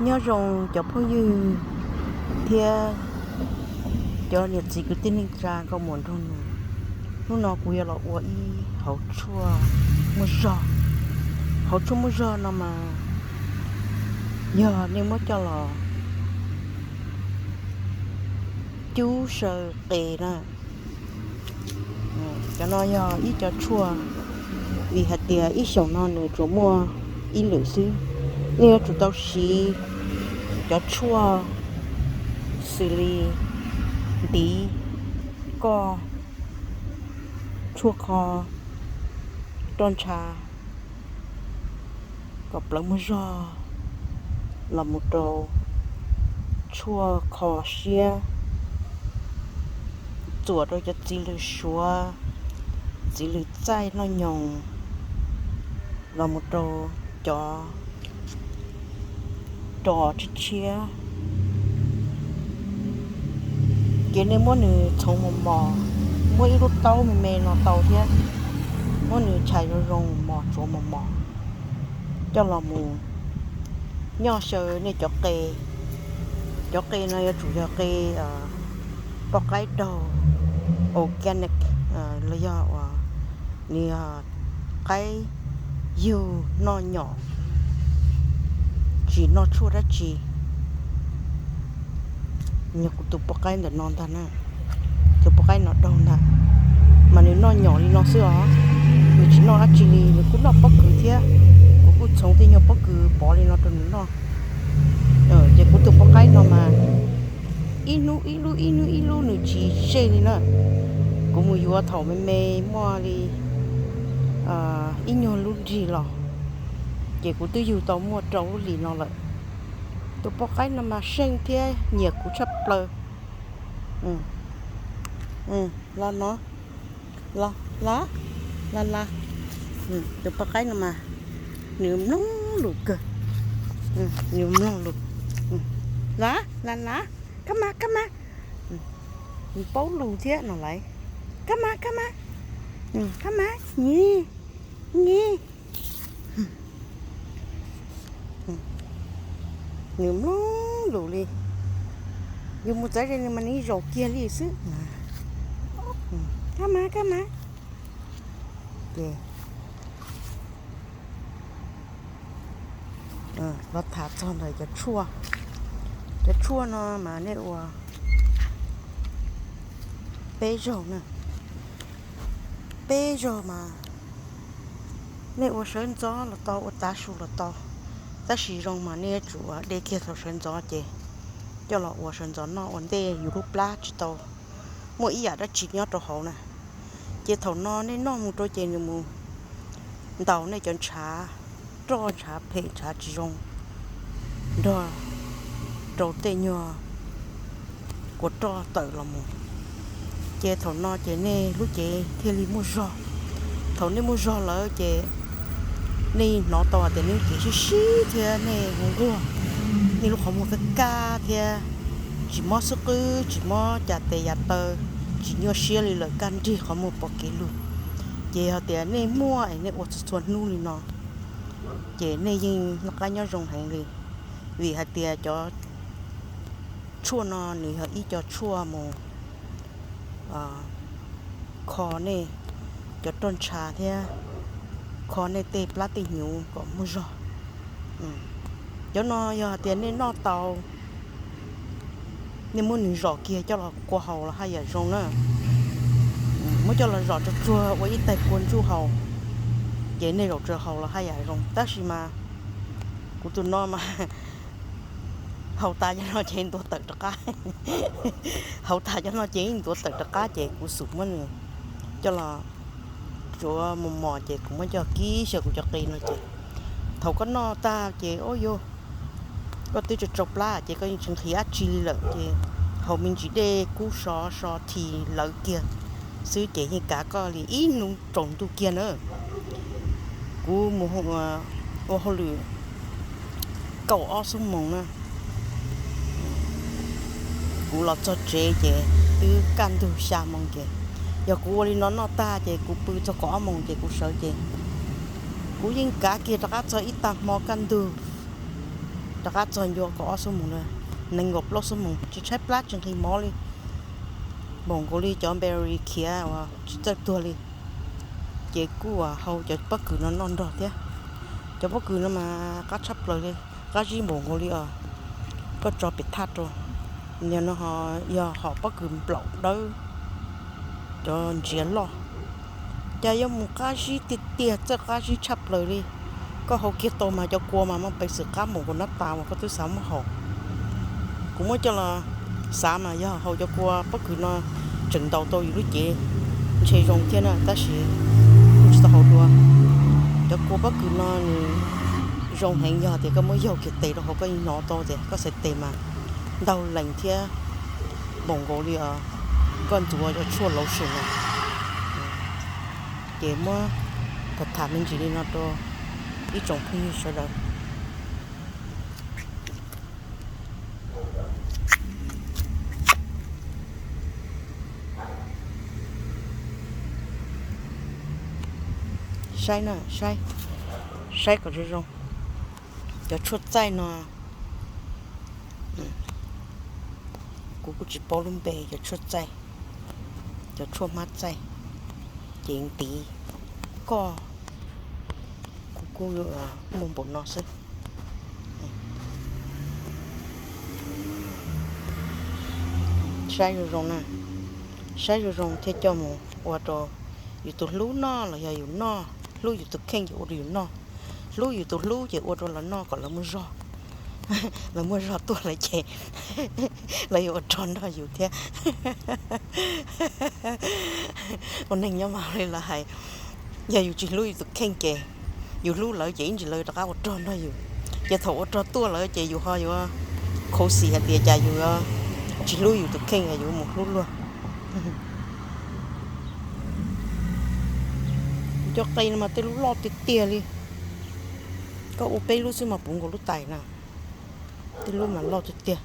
Nyob zoo cov phooj ywg thiab cov niam txiv kwv tij neej tsa nkauj muam nraug nus, hnub no kuv yuav los ua ib hauv tshuaj muaj zog. Hauv tshuaj muaj zog no mas yog nej muab coj los cub saw qe na. Cov no yog ib co tshuaj, vim hais tias ib xyoos no nws tsuas muaj ib lwm xwb. Nej yuav tsum tau siv cov tshuaj xws li ntiv, koj, tshuaj kho, roj ntsha, kom plawv muaj zog, los mus rau tshuaj kho siab, txuam rau cov txiv lws suav, txiv lws txaij noj nyoos, los mus rau cov ros tshiab tshiab. Ces nej muab nws txhoov mos mos, muab ib lub taub me me no tau thiab, muab nws tshais zoo zoo mos tsuav mos mos, coj los mus nyoj xyaw nej cov qe. Cov qe no yuav tsum yog qe poj qaib daug, organic, los yog uas nws yog qaib yug noj nyom, tsis noj tshuaj dab tsi. Yog kuv tus poj qaib ntawm no ntag na, tus poj qaib no daug ntag, mas nws noj nyom li no xwb os, nws tsis noj dab tsi li, nws kuj noj pob kws thiab. Kuv kuj txhoov tej nyuag pob kws pov li no rau nws noj. Ces kuv tus poj qaib no mas ib hnub ib lub ib hnub ib lub nws tsis zej li na. Kuv mus yuav thaum me me muaj li ib nyuag lub nrig los, ces kuv twb yug tau muaj rau lub hlis no lawm. Tus poj qaib no mas seej thiab nyiam kuv tshaj plaws. Los no, los, los, los, los. Tus poj qaib no mas nws mloog lus kawg, nws mloog lus. Los, los, los, kab mas, kab mas. Nws paub lus thiab no lauj. Kab mas, kab mas, kab mas, nyi, nyi. Nws mloog lus li, yus mus txawv ze nws mas nws zaum kiag li xwb. Kab mas, kab mas. Ces los tham txog ntawm cov tshuaj. Cov tshuaj no mas nej ua peb zaug na. Peb zaug mas nej ua sawv ntxov los tau, ua tav su los tau, tab sis zoo mas nej yuav tsum de kiag thaum sawv ntxov ces coj los ua sawv ntxov noj ua ntej yus lub plab tsis tau muaj ib yam dab tsi nyob rau hauv na. Ces thaum no nej noj mus rau ces nws mus ntaus nej cov ntshav roj ntshav phem ntshav tsis zoo nrog rau tej nyuag kua roj tawm los mus. Ces thaum no ces nej lub cev thiaj li muaj zog. Thaum nej muaj zog lawm ces nej hnov tau hais tias nej lub cev sib sib thiab nej nquag, nej lub qhov muag kaj kaj thiab tsis mob xub qwb, tsis mob cas tes yav taw, tsis nyuaj siab li lawm, kaj nrig qhov muag pom kev lug. Ces yog tias nej muaj es nej ua txhua txhua hnub li no ces nej yeej noj qab nyob zoo heev li, vim hais tias cov tshuaj no nws yog ib co tshuaj mus kho nej cov roj ntsha thiab kho nej tej plab tej hnyuv kom muaj zog. Cov no yog hais tias nej noj tau, nej muab nws zom kiag coj los kua haus los haj yam zoo na. Muab coj los zom tsuag tsuag ua ib tais kua ntsuj haus, ces nej zaum tsuag haus los haj yam zoo. Tab sis mas kuv tus no mas haus tas cov no ces ntuav tawm rov qab. Haus tas cov no ces ntuav tawm rov qab ces kuv xub muab nws coj los tsuav mos mos ces kuv muab coj kib xyaw kuv cov qe no ces thaum koj noj tag ces ua yog koj twb tsaus plab ces koj yeej tsis nqhis dab tsi li lawm ces haus me ntsis dej kub sov so this lawv kiag xwb ces yeej kav koj li ib hnub tsaus ntuj kiag na. Kuv mus ua hauj lwm kaum ob xuab moos na, kuv los txog tsev ces twb kaj ntug xya moos ces yog kuv ua li no noj tag ces kuv pw txog kaum ob moos ces kuv sawv ces kuv yeej kav kiag rov qab txog ib tag hmo kaj ntug Rov qab txog ncua kaum ob xuab moos na, nees nkaum plaub xuab moos tsis tshaib plab tsis nqhis mov li. Npaum nkaus li cov berry khiav uas tsis txawj tuag li. Ces kuj hau cov pob kws no noj nrog thiab. Cov pob kws no mas qab tshaj plaws li, qab zib npaum nkaus li os. Koj tso pem thaj rau, nim no ho yog hom pob kws nplaum dawb, cov ntsiav loj. Cas yuav mus qab zib tiag tiag, txawj qab zib tshaj plaws li. Koj hau kiag tau mas cov kua mas muaj peev xwm qab npaum nkaus nab tas uas koj twb xav muab haus. Kuv muab coj los xav mas yog hau cov kua pob kws no tseem ntaus tau yus lub cev ntshe zoo thiab na, tab sis kuj tsis tau haus dua. Cov kua pob kws no nws zoo heev, yog tias koj muab yaug kiag tes rau hauv koj yeej hnov tau tias koj xaiv tes mas ntaug lees thiab npaum nkaus li os, koj ntxuav cov tshuaj lauv sim na. Ces muab tham tham me ntsis li no rau ib tsoom phooj ywg sawv daws. Saib na, saib, saib kom zoo zoo. Cov tshuaj txaij no, kuv kuj tsis paub lub npe cov tshuaj txaij, cov tshuaj hmab txaij, ces ntiv koj, kuv kuj muaj npaum no xwb. Saib zoo zoo na, saib zoo zoo thiaj coj mus ua rau yus tus hlub noj los yog yus noj, hlub yus tus kheej ces ua rau yus noj, hlub yus tus hlub ces ua rau lawv noj kom lawv muaj zog. Lawv muaj zog tuaj lawm ces lawv yuav ua rog nrog yus thiab. Ua neeg nyob mas li lawv hais, yog yus tsis hlub yus tus kheej ces yus hlub lawv ces ib ntsis lawv rov qab ua rog nrog yus. Ces thaum ua rog tuaj lawm ces yus ho yuav khuv xim hais tias cas yus tsis hlub yus tus kheej es yus mus hlub luag. Kuv cov qe no mas tej lub loj tiag tiag li. Koj ua peb lub xwb mas puv nkaus lub tais na. Tej lub mas loj tiag tiag.